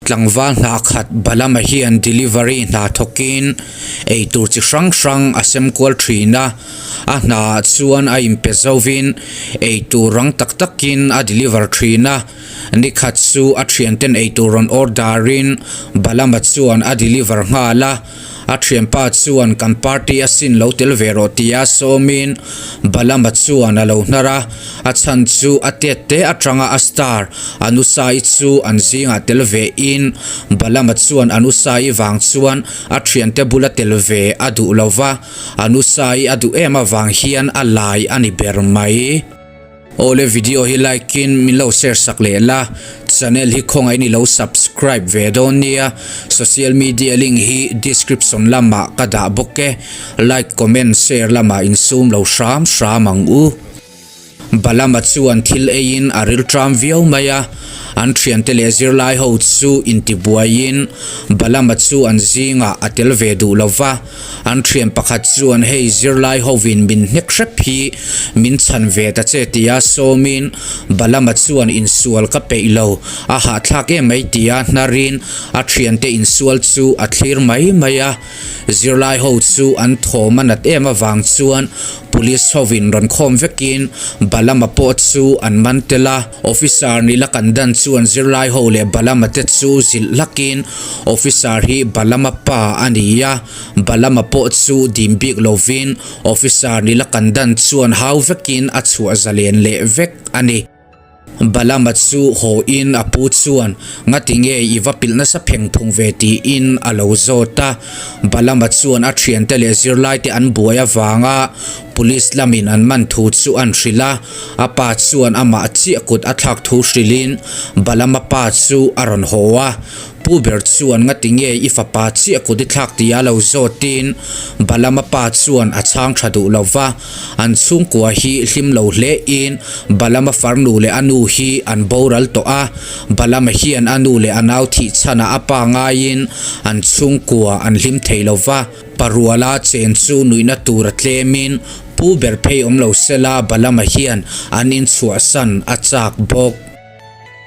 Tlangval hna khat Balama hian delivery hna thawkin eitur chi hrang hrang a sem kual thin a, a hnaah chuan a inpe zovin eitur rang tak takin a deliver thin a, nikhat chu a thianten eitur rawn order in Balama chuan a deliver nghal a, a thianpa chuan kan party a sin lo tel ve rawh tia sawmin Balama chuan a lo hnar a. A chhan chu a tet te atanga a star Anusai chu an zingah tel ve in Balama chuan Anusai vang chuan a thiante bula tel ve a duh lo va, Anusai a duh em avang hian a lai a ni ber mai. Awle video hi like in min lo share sak leh la, channel hi khawngaih in i lo subscribe ve dawn nia, social media link hi description lamah ka dah bawk e, like comment share lamah insum lo hram hram ang u. Balama chuan thil eiin a rilṭam viau mai a, an ṭhiante leh zirlai ho chu intibuaiin Balama chu an zingah a tel ve duh lo va. An ṭhian pakhat chuan hei zirlai hovin min hnek hrep hi min chhan ve ta che tia sawmin Balama chuan insual ka peih lo, a hahthlak em mai tia hnarin a ṭhiante insual chu a thlir mai mai a. Zirlai ho chu an thawm a nat em avang chuan Police hovin rawn khawm vekin Balama pawh chu an man tel a. Officer Nilakandan chuan zirlai ho leh Balama te chu zilh hlakin Officer hi Balama pa a ni a, Balama pawh chu dim bik lovin Officer Nilakandan chuan hau vekin a chhuah zalen leh vek a ni. Balama chu haw in a pu chuan ngati nge i va pilh nasa pheng phung ve tiin a lo zawt a. Balama chuan a thiante leh zirlaite an buai avanga police lamin an man thu chu an hrilh a. A pa chuan amah chiah kut a thlak thu hrilhin Balama pa chu a rawn haw a. Pu ber chuan ngati nge i fapa chiah kut i thlak tia lo zawtin Balama pa chuan a chhang tha duh lo va. An chhungkua hi hlim lo hle in Balama farnu leh a nu hi an boral tawh a, Balama hian a nu leh a nau thih chhanah a pa ngaiin an chhungkua an hlim thei lo va, Paruala chen chu nuihna tur a tlemin pu ber phei awm lo sela Balama hian an inchhuahsan a chak bawk.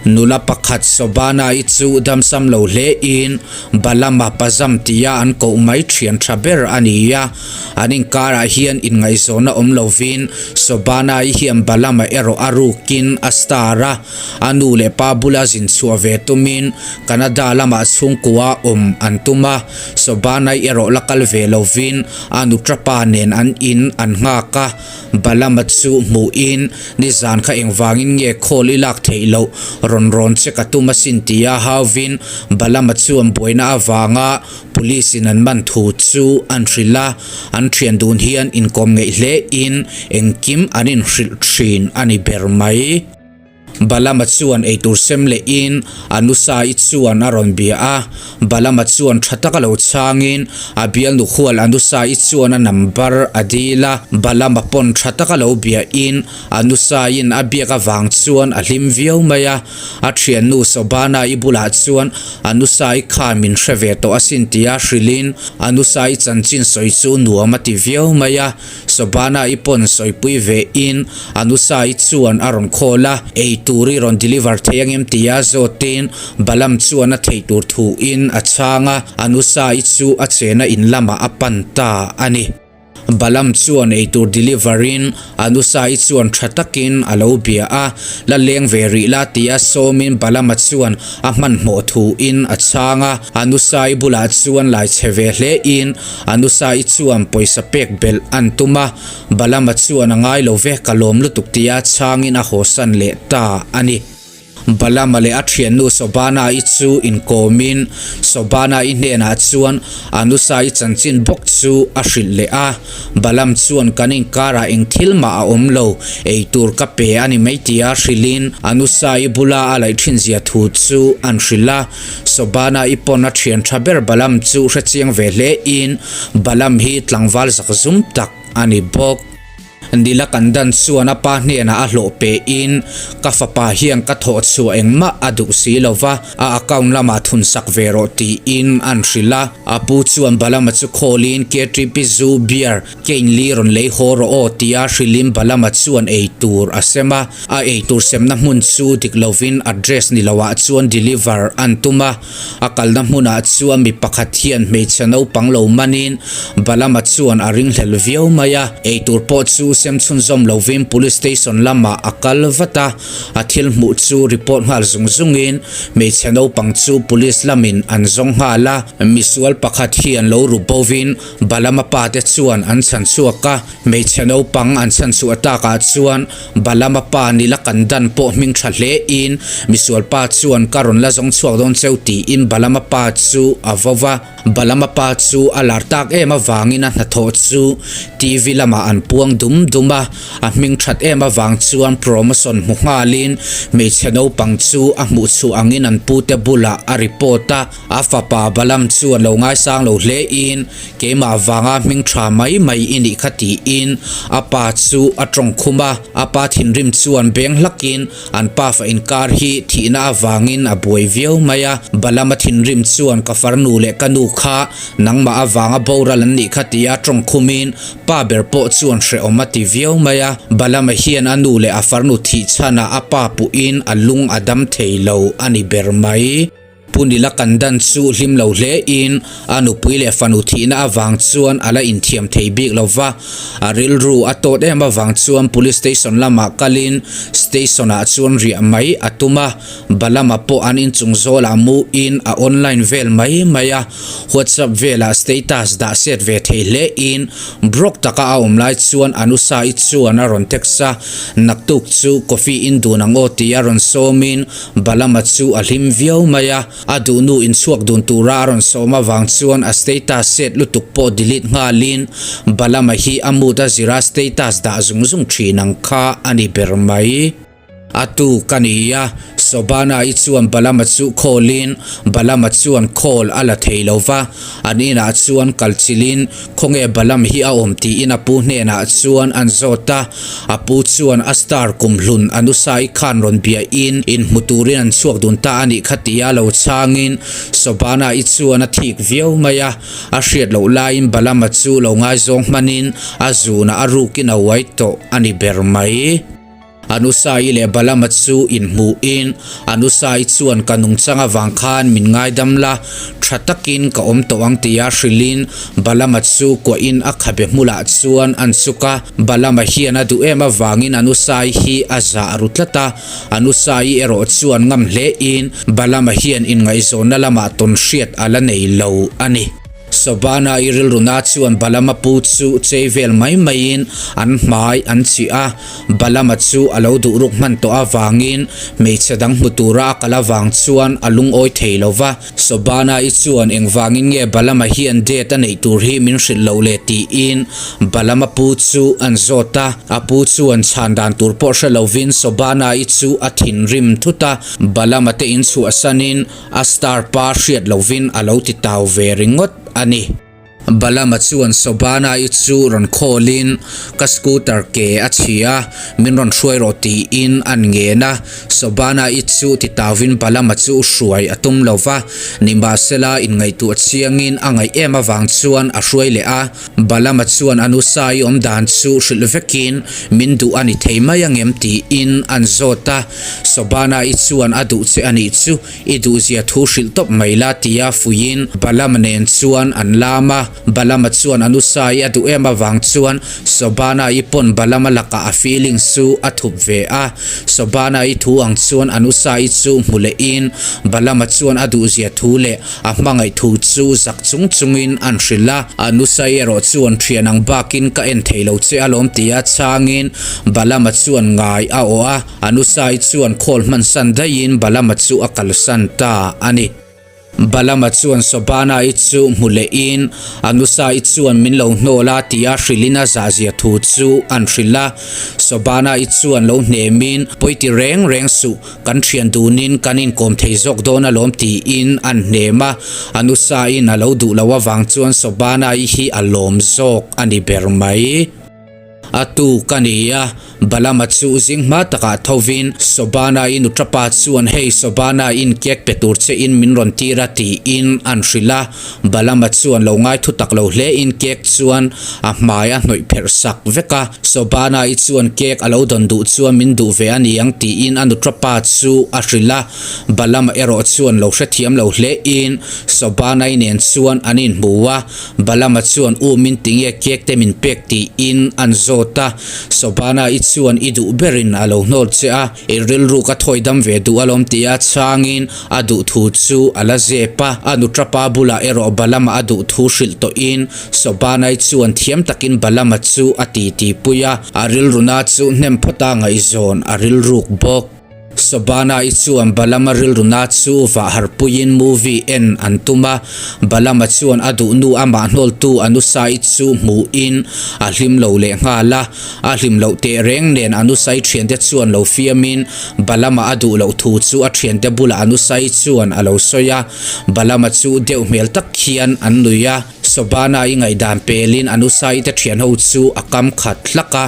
Nula pakhat Sobana-i chu damsam lo hle in Balama Pazam tia an koh mai thian tha ber a ni a. An inkarah hian inngaihzawnna awm lovin Sobana-i hian Balama erawh a rukin a star a. A nu leh pa bula zin chhuah ve tumin Canada lamah chhungkua awm an tum a. Sobana-i erawh la kal ve lovin a nutrapa nen an in an nghak a. Balama chu hmuhin Nizan kha engvangin nge call i lak theih loh rawn rawn che ka tum asin tia hauvin Balama chuan buaina avanga police in an man thu chu an hrilh a, an thian dun hian inkawm ngeih hle in engkim an inhrilh thin a ni ber mai. Balama chuan eitur sem leh in a nusa-i chuan a rawn bia a, Balama chuan tha taka lo chhangin a bialnu hual a nusa-i chuan a number a dil a, Balama pawn tha taka lo bia in a nusa-in a biak avang chuan a hlim viau mai a, a thiannu Sobana-i bulah chuan a nusa-i khan min hre ve tawh asin tia hrilhin a nusa-i chanchin sawi chu nuam a ti viau mai a. Sobana-i pawn sawipui ve in Anusa-i chuan a rawn call a, ei tur i rawn deliver thei angem tia zawtin Balam chuan a theih tur thu in a chhang a, Anusa-i chu a chena in lamah a pan ta a ni. Balam chuan ei tur deliver in Anusa-i chuan tha takin a lo bia a, la leng ve rih la tia sawmin Balama chuan a hmanhmawh thu in a chhang a, Anusa-i bulah chuan lai chhe ve hle in A nusa-i chuan pawisa pek belh an tum a, Balama chuan a ngai lo ve, ka lawm lutuk tia chhangin a hawsan leh ta a ni. Balama leh a thiannu Sobana-i chu inkawmin Sobana-i hnenah chuan a nusa-i chanchin bawk chu a hrilh leh a, Balam chuan kan inkarah eng thil mah a awm lo, eitur ka pe a ni mai tia hrilhin a nusa-i bula a laih thin zia thu chu an hrilh a. Sobana i pawn a thian tha ber Balam chu hrechiang ve hle in Balam hi tlangval zakzum tak a ni bawk. Nilakandan chuan a pa hnenah a hlawh pein, Ka fapa hian ka thawh chhuah engmah a duh si lo va, a account lamah thun sak ve rawh tiin an hrilh a. A pu chuan Balama chu khawlin KTP zu beer Kein li rawn lei haw rawh aw tia hrilhin Balama chuan ei tur a sem a. A ei tur semna hmun chu dik lovin address ni loah chuan deliver an tum a. A kalna hmunah chuan mi pakhat hian hmeichhe naupang lo manin Balama chuan a ringhlel viau mai a. Ei tur pawh chu sem chhunzawm lovin Police Station lamah a kal vat a. A thil hmuh chu report nghal zung zungin hmeichhe naupang chu Police lamin an zawng nghal a. Misual pakhat hian lo ru bovin Balama pa te chuan an chhan chhuak a, hmeichhe naupang an chhan chhuah takah chuan Balama pa nila kan dan pawh hming tha hle in misual pa chuan ka rawn la zawng chhuak dawn cheu tiin Balama pa chu a vo va. Balama pa chu a lar tak em avangin a hnathawh chu TV lamah an puang dum dum a, a hming that em avang chuan promotion hmu nghalin hmeichhe naupang chu a hmuh chhuah angin an pute bulah a report a. A fapa Balaam chu an lo ngaisang lo hle in, Keimah vanga hming tha mai mai i nih kha tiin a pa chu a tawng khum a. A pa thinrim chuan beng hlakin an pafa inkar hi thihna avangin a buai viau mai a. Balaam a thinrim chuan ka farnu leh ka nu kha nangmah avanga boral an nih kha tia tawng khumin pa ber pawh chuan hrehawm a ti viau mai a. Balaam-a hian a nu leh a farnu thih chhanah a pa puhin a lung a dam thei lo a ni ber mai. Pu Nila kan dan chu hlim lo hle in a nupui leh fanu thihna avang chuan a la inthiam thei bik lo va, a rilru a tawt em avang chuan Police Station lamah kalin Station ah chuan riah mai a tum a, Balama pawh an inchung zawlah mu in a online vel mai mai a, WhatsApp velah status dah set ve thei hle in broke taka a awm lai chuan Anusa-i chuan a rawn text a, naktuk chu coffee in dun ang aw tia rawn sawmin Balama chu a hlim viau mai a, a duhnu inchhuak dun tura a rawn sawm avang chuan a status set lutuk pawh delete nghalin Balama hi a mood a zira status dah zung zung thin ang kha a ni ber mai. A tu ka ni a, Sobana-i chuan Balama chu call-in Balama chuan call a la thei lo va, an inah chuan kal chilhin Khawnge Balam hi a awm tiin a pu hnenah chuan an zawt a, a pu chuan a star kumhlun a nusai khan rawn biahin inhmu turin an chhuak dun ta a nih kha tia lo chhangin Sobana-i chuan a thik viau mai a, a hriat loh laiin Balama chu lo ngaizawng hmanin a zunah a rukin a uai tawh a ni ber mai. Anusai leh Balama chu inhmuhin Anusai chuan ka nungchang avang khan min ngaidam la, tha takin ka awm tawh ang tia hrilhin Balama chu kuahin a khabe hmulah chuan an chuk a. Balama hian a duh em avangin Anusai hi a zah ru tlat a, Anusai erawh chuan ngam hlein Balama hian inngaihzawnna lamah tawn hriat a la nei lo a ni. Sobana i rilruna chuan Balama pu chu chei vel mai maiin an hmai an chih a, Balama chu a lo duh ruk hman tawh avangin hmeichhe dang hmu tura a kal avang chuan a lungawi thei lo va. Sobana i chuan engvangin nge Balama hian date a neih tur hi min hrilh loh le tiin Balama pu chu an zawt a, a pu chuan chhan dan tur pawh hre lovin Sobana i chu a thinrim thut a, Balama te inchhuahsanin A star pa hriat lovin a lo ti tau ve ringawt a ni. Balama chuan Sobana-i chu rawn khawlin ka scooter ke a chhi a, min rawn hruai rawh tiin an ngen a. Sobana-i chu ti tauvin Balama chu hruai a tum lo va, nimahsela inngaihtuah chiangin a ngaih em avang chuan a hruai leh a. Balama chuan a nusa-i awm dan chu hrilh vekin min duh a ni thei mai angem tiin an zawt a. Sobana-i chuan a duh che a nih chu, i duhzia thu hrilh tawp mai la tia fuiin Balama nen chuan an lam a. Balama chuan a nusa-i a duh em avang chuan Sobana-i pawn Balama lakah a feelings chu a thup ve a. Sobana-i thu ang chuan a nusa-i chu hmu lehin Balama chuan a duhzia thu leh A hmangaih thu chu zak chung chungin an hrilh a, a nusai erawh chuan thian ang bakin ka en thei lo che alawm tia chhangin Balama chuan ngai a awh a, a nusai chuan khawl hmansan daihin Balama chu a kalsan ta a ni. Balama chuan Sobana-i chu hmu lehin a nusai chuan min lo hnawl a tia hrilhin a zahzia thu chu an hrilh a, Sobana-i chuan lo hnemin pawi ti reng reng suh, Kan thian dunin kan inkawm thei zawk dawn alawm tiin an hnem a, a nusain a lo duh loh avang chuan Sobana-i hi a lawm zawk a ni ber mai. A tuk a ni a, Balama chu zing hma takah thovin Sobana-i nuṭapa chuan hei Sobana-in cake pe tur che in min rawn tir a tiin an hrilh a. Balama chuan lo ngai thu tak lo hle in cake chuan a hmai a hnawih pherh sak vek a. Sobana-i chuan cake a lo dawn duh chuan min duh ve a ni ang tiin a nuṭapa chu a hrilh a. Balama erawh chuan lo hrethiam lo hle in Sobana-i nen chuan an inhmu a. Balama chuan u min ti nge cake te min pek tiin an zawt a. Sobana i chuan i duh berin a lo hnawl che a, i rilru ka thawi dam ve duh alawm tia chhangin a duh thu chu a la zep a. A nuṭapa bulah erawh Balama a duh thu hrilh tawhin Sobana-i chuan thiam takin Balama chu a titi pui a, a rilruna chu hnem phawta ngaihzawn a rilruk bawk. Sobana-i chuan Balama rilruna chu vah harpuiin movie en an tum a, Balama chuan a duh nu amah hnawltu Anusa-i chu hmuhin a hlim lo leh nghal a, a hlim loh teh reng nen Anusa-i thiante chuan lo fiamin Balama a duh loh thu chu a thiante bulah Anusa-i chuan a lo sawi a, Balama chu deuh hmel tak khian an nui a. Sobana-i ngaihdan pelin Anusa-i te thian ho chu a kam khat hlak a,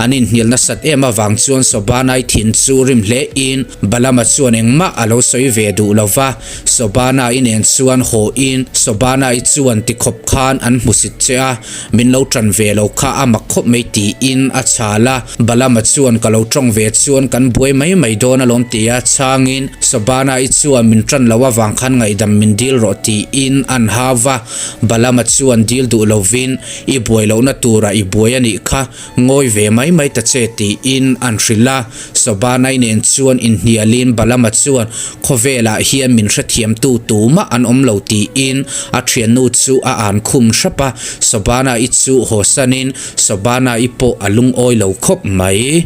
an inhnial nasat em avang chuan Sobana-i thin chu rim hle in Balama chuan engmah a lo sawi ve duh lo va, Sobana-i nen chuan haw in Sobana-i chuan tikhawp khan an hmusit che a, min lo tan ve lo kha a mak khawp mai tiin a chhal a, Balama chuan ka lo tawng ve chuan kan buai mai mai dawn alawm tia chhangin Sobana-i chuan min tan lo avang khan ngaihdam min dil rawh tiin an hau va, Balama chuan dil duh lovin i buai lohna turah i buai a nih kha, ngawi ve mai mai ta che tiin an hrilh a. Sobana-i nen chuan inhnialin Balama chuan khawvelah hian min hrethiamtu tumah an awm lo tiin a thiannu chu a an khum hrep a, Sobana-i chu hawsanin Sobana-i pawh a lungawi lo khawp mai.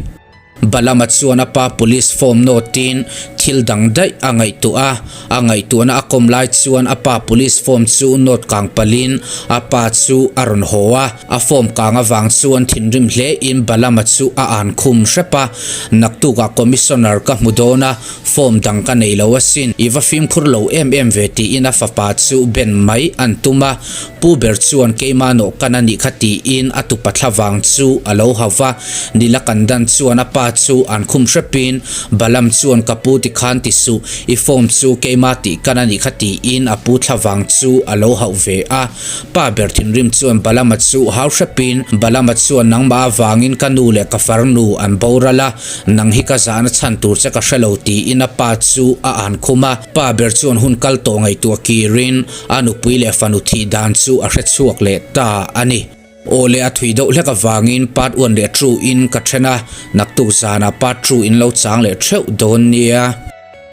Balama chuan a pa police form nawtin thil dang daih a ngaihtuah a, a ngaihtuahna a kawm lai chuan a pa police form chu nawt kang palhin a pa chu a rawn haw a, a form kang avang chuan thinrim hlein Balama chu a an khum hrep a, naktukah commissioner ka hmu dawn a, form dang ka nei lo asin, i va fimkhur lo em em ve tiin a fapa chu ben mai an tum a, pu ber chuan keimah nawh kan a nih kha tiin a tupa thla vang chu a lo hau va. Nila kan dan chuan a pa chu an khum hrepin Balam chuan ka pu tikhan ti suh, i form chu keima tih kan a nih kha tiin a pu thlavang chu a lo hauh ve a. Pa ber thinrim chuan Balama chu hau hrepin Balama chuan nangmah avangin ka nu leh ka farnu an boral a, nang hi ka zahna chhan tur che ka hre lo tiin a pa chu a an khum a. Pa ber chuan hun kal tawh ngaihtuah kirin a nupui leh fanu thih dan chu a hrechhuak leh ta a ni. Aw le a thui deuh hlek avangin part one leh two in ka then a, naktuk zanah part two in lo chang leh theuh dawn nia.